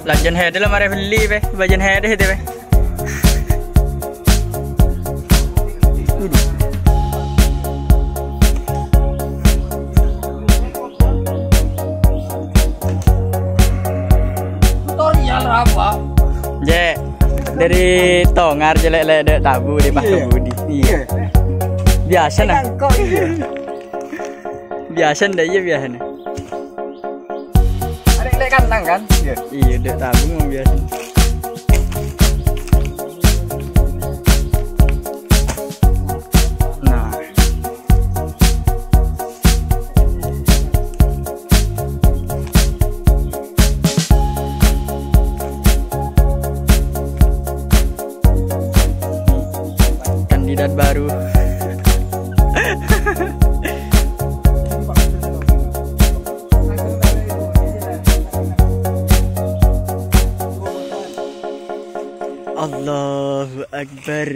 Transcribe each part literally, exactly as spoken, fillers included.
Lanjut hede lah, mare beli be, bagian hede hede be. Tutorial apa? Je, dari Tongar jelek lek dek tabu di Pak Iya. Budi. Iya. Iya. Biasa nah. Kan kok iya. Biasa ndak iya biasa nah. Ada lek kandang kan? Iya. Iya, dek tabu mau biasa. Nah. Kandidat baru. Allahu Akbar.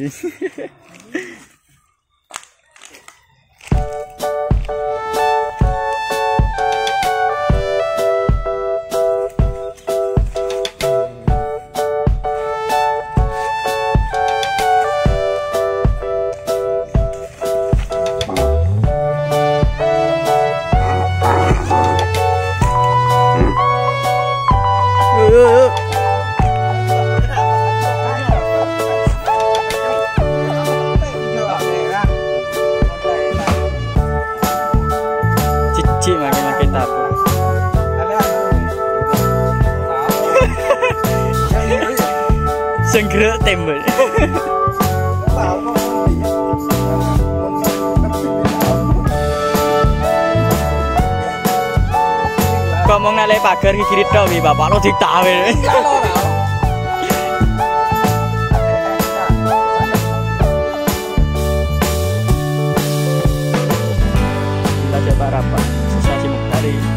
Cici make-make tabu. Senggerek tembel. Ngomong nale pagar gigiri tok wi bapak lo diktawe. Kita coba rapat. Sensasi Muktari.